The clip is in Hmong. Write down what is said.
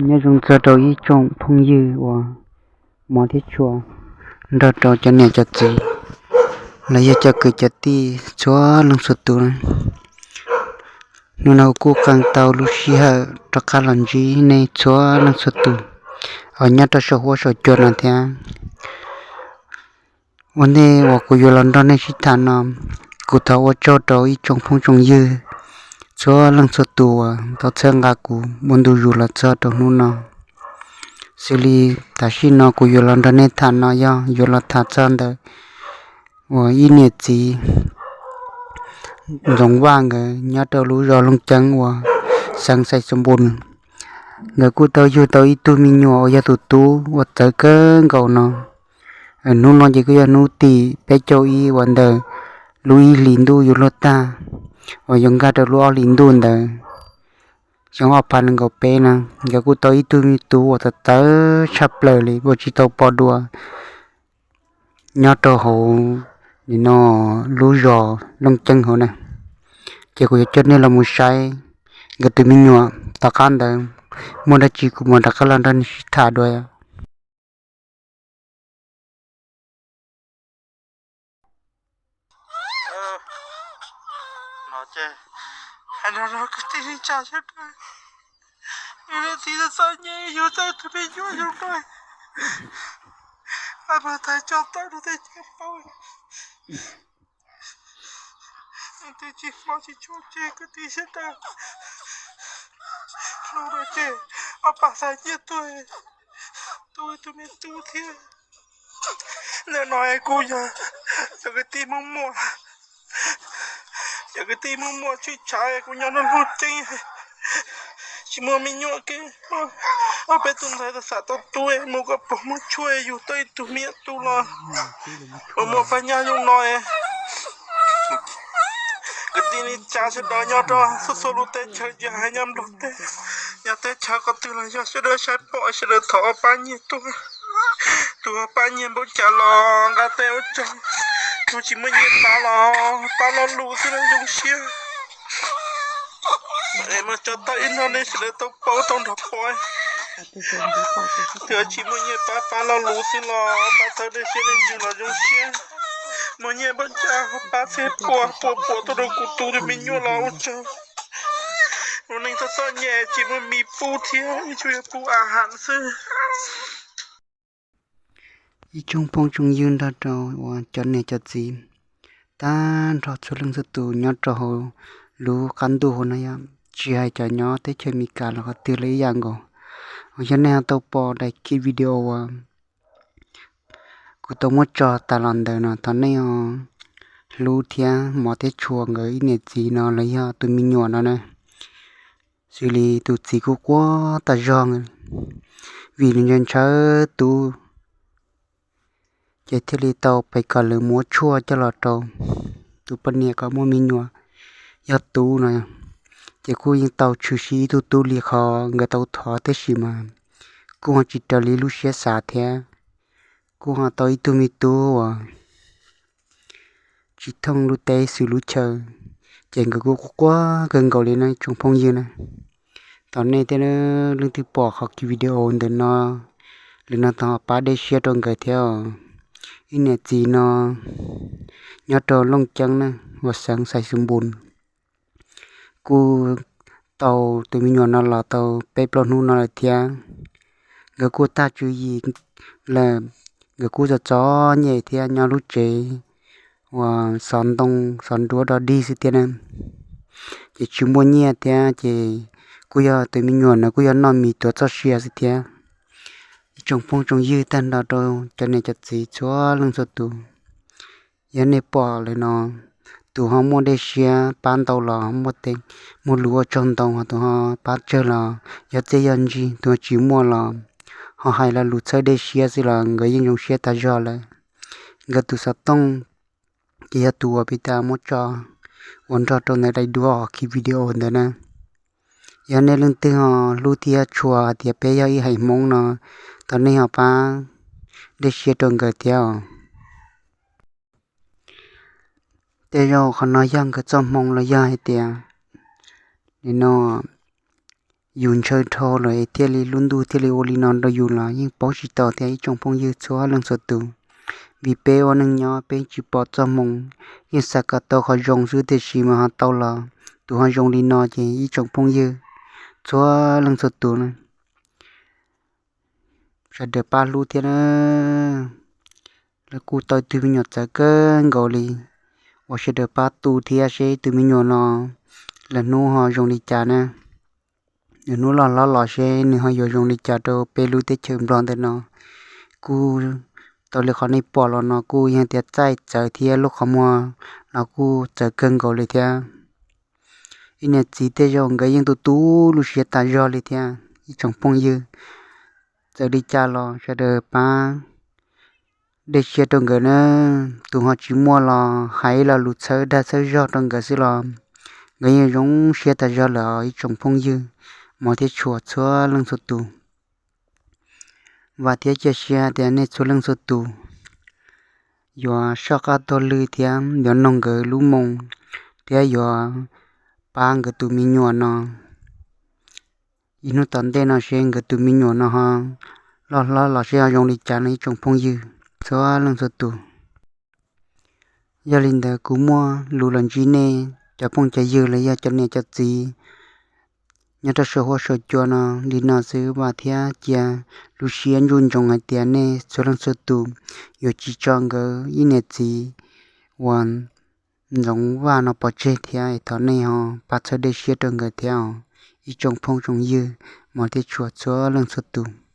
Nyob zoo txog rau ib tsoom phooj ywg uas hmov thiab tshua, nrog rau cov niam cov txiv los yog cov kwv cov tij txhua leej txhua tus. Hnub no kuv kuj qee tau lub sij hawm rov qab los ntsib nej txhua leej txhua tus uas nyob rau saum huab saum cua no thiab. Ua ntej uas kuv yuav los nrog nej sib tham no, kuv thov ua tsaug rau ib tsoom phooj tsoom ywg txhua leej txhua tus uas tau txhawb nqa kuv ua ntu zus los txog rau hnub no. Xws li tam sim no kuv yuav los nrog nej tham no yog yuav los tham txog ntawm uas ib niam txiv Ntxoov Vaj nkawd nyob rau lub zos Looj Ceeb uas xeev Xais Xoo Npus. Nkawd kuj tau yug tau ib tug me nyuam uas yog tus tub uas txawv kawg nkaus no. Hnub no ces kuj yog hnub tim peb caug ib uas ntawm lub ib hlis ntuj yuav luag tag, uas yuav nkag rau lub ob hlis ntuj ntawd xyoo ob phav nees nkaum peb na. Nkawd kuj tau ib tug me tub uas txawv txawv tshaj plaws li uas tsis tau pom dua nyob rau hauv no lub zos Looj Ceeb hauv na. Ces kuv yuav coj nej los mus saib nkawd tus me nyuam. Tom qab ntawd muaj dab tsi kuv mam rov qab los nrog nej sib tham dua. Hais no no kwv tij neej tsa sawv daws, yus niam txiv txom txom nyem yug tau tus me nyuam zoo no, pab pab tais tso tawm rau tej chaw paub. Twb tsis hmov tsis tshua ces kwv tij sawv daws, hnub no ces ob pab xav nyiaj tuaj, tuaj tus me tub thiab. Ntawm no kuj yog cov kwv tij Hmoob Muas, cov kwv tij Hmoob Muas tshwj tshav kuv nyob rau Looj Ceeb, tsis muaj me nyuam kiag. Ob peb tug ntxhais xav tau tub mus kom pog muab tshuaj yug tau ib tug me nyuam tub los uas muaj pab nyaj zoo no. Kwv tij neej tsa sawv daws nyob rau txhua txhua lub teb chaws, tsis hais nyob Nplog teb, nyob teb chaws qhov twg los yog sawv daws saib pom sawv daws thov pab nyiaj tuaj. Tus pab nyiaj npaum cas los nqa tes ua tsaug, tus tsis muaj nyiaj pab los pab lo lus xwb los zoo siab. Es mas tso tawm ib no nej sawv daws tau paub tau nrog pom. Tus tsis muaj nyiaj pab pab lo lus xwb los pab thawb dej siab dej ntsws los zoo siab. Muaj nyiaj npaum cas pab txhij pua pua pua tuaj rau kuv tus tus me nyuam los ua tsaug. Lub neej txom txom nyem tsis muaj mis pub thiab, ib tsuas yog pub a has xwb. Ib tsoom phooj tsoom ywg nrog rau uas cov niam cov txiv tag nrho txhua leej txhua tus nyob rau hauv lub qab ntuj hauv no yog tsis hais cov nyob teb chaws Amelikas los qhov twg los ib yam nkaus. Yog nej ho tau pom daim video uas kuv tau muab tso tas los ntawd no thov nej ho hlub thiab hmov thiab tshua nkawd ib niam txiv no los yog tus me nyuam no na. Xws li tus txiv kuj quaj tas zog, vim nws ntshaw ntshaw tub, ces thiaj li tau pes kom lawv muab tshuaj coj los rau tus poj niam kom muaj me nyuam yog tub no. Ces kuj yeej tau tshwm sim ib tug tub li qhov nkawd tau thov, tab sis mas kuj ho tsis raws li lub siab xav thiab. Kuj ho tau ib tug me tub uas tsis thooj lub teb xwm lub chaw, ces nkawd kuj quaj quaj kawg nkaus li no tsoom phooj ywg na. Thov nej tej leej twg pom qhov video ntawm no, lwm no thov pab dej siab rau nkawd thiab. Ib niam txiv no nyob rau Looj Ceeb na, uas xeev Xais Xus Npus, kuj tau tus me nyuam no los tau peb plaub hnub no lawm thiab. Nkawd kuj tag tswv yim lawm, nkawd kuj txom txom nyem thiab nyob lub tsev uas xov ntoo xov nruab dog dig xwb thiab na. Ces tsis muaj nyiaj thiab ces kuj yog tus me nyuam no kuj yog noj mis tuav txoj sia xwb thiab. Ib tsoom phooj tsoom ywg tag nrho rau cov niam cov txiv txhua leej txhua tus, yog nej pom lawm no, tus ho muaj dej siab pab ntau los muaj lus ua tsaug ntau, ho tus ho pab tsawg los yog txiaj yog ntsig, tus ho tsis muaj los ho hais lo lus txhawb dej siab xwb los nkawd yeej zoo siab tas zog lawm. Nkawd tus xov tooj ces yog tus uas peb tas muab tso ua nrog rau ntawm daim duab hauv video ntawd na. Yog nej leej twg ho hlub thiab tshua hais tias peb yog ib haiv Hmoob no, thov nej ho pab dej siab rau nkawd thiab os. Tej zaum qhov no yog nkawd txoj hmoo los yog hais tias, nim no yus ntshaw dhau lawm es thiaj li lub ntuj thiaj li ua li no rau yus los yeej paub tsis tau thiab ib tsoom phooj ywg txhua leej txhua tus. Vim peb ua neej nyob peb tsis pom txoj hmoo, yeej xav kom tau qhov zoo xwb tiam sis mas ho tau los tus ho zoo li no ces ib tsoom phooj ywg txhua leej txhua tus na, sawv daws pab hlub thiab na. Lawv kuj tau ib tug me nyuam txawv kawg nkaus li, ua sawv daws pab tu thiab seb tus me nyuam no lwm hnub ho zoo li cas na. Lwm hnub loj hlob los seb nws ho yuav zoo li cas rau peb lub teb chaws Nplog ntawm no. Kuj tau li qhov nej pom los no kuj yog tias txaij txawv thiab lub qhov muag los kuj txawv kawg nkaus li thiab. Ib niam txiv tej zaum nkawd yeej tu tu lub siab tas zog li thiab ib tsoom phooj ywg. Txawm li cas los sawv daws pab dej siab rau nkawd na. Tus ho tsis muaj los hais ib lo lus txhawb dag txhawb zog rau nkawd xwb los nkawd yeej zoo siab tas zog lawm os ib tsoom phooj ywg mov thiab tshua txhua leej txhua tus. Vam thiab cia siab tias nej txhua leej txhua tus yuav soj qab taug lw thiab yuav noog nkawd lub moo thiab yuav pab nkawd tus me nyuam no ib hnub tom ntej no seb nkawd tus me nyuam no ho loj hlob los seb ho zoo li cas no ib tsoom phooj ywg txhua leej txhua tus. Yog li ntawd kuv muaj lus los ntsib nej cov phooj cov ywg los yog cov niam cov txiv nyob rau saum huab saum cua no li no xwb, vam thiab cia lub siab ntsuj ntsoov hais tias nej txhua leej txhua tus yuav tsis tso nkawd ib niam txiv uas Ntxoov Vaj no pov tseg thiab es thov nej ho pab txhawb dej siab rau nkawd thiab os ib tsoom phooj tsoom ywg mov thiab tshua txhua leej txhua tus.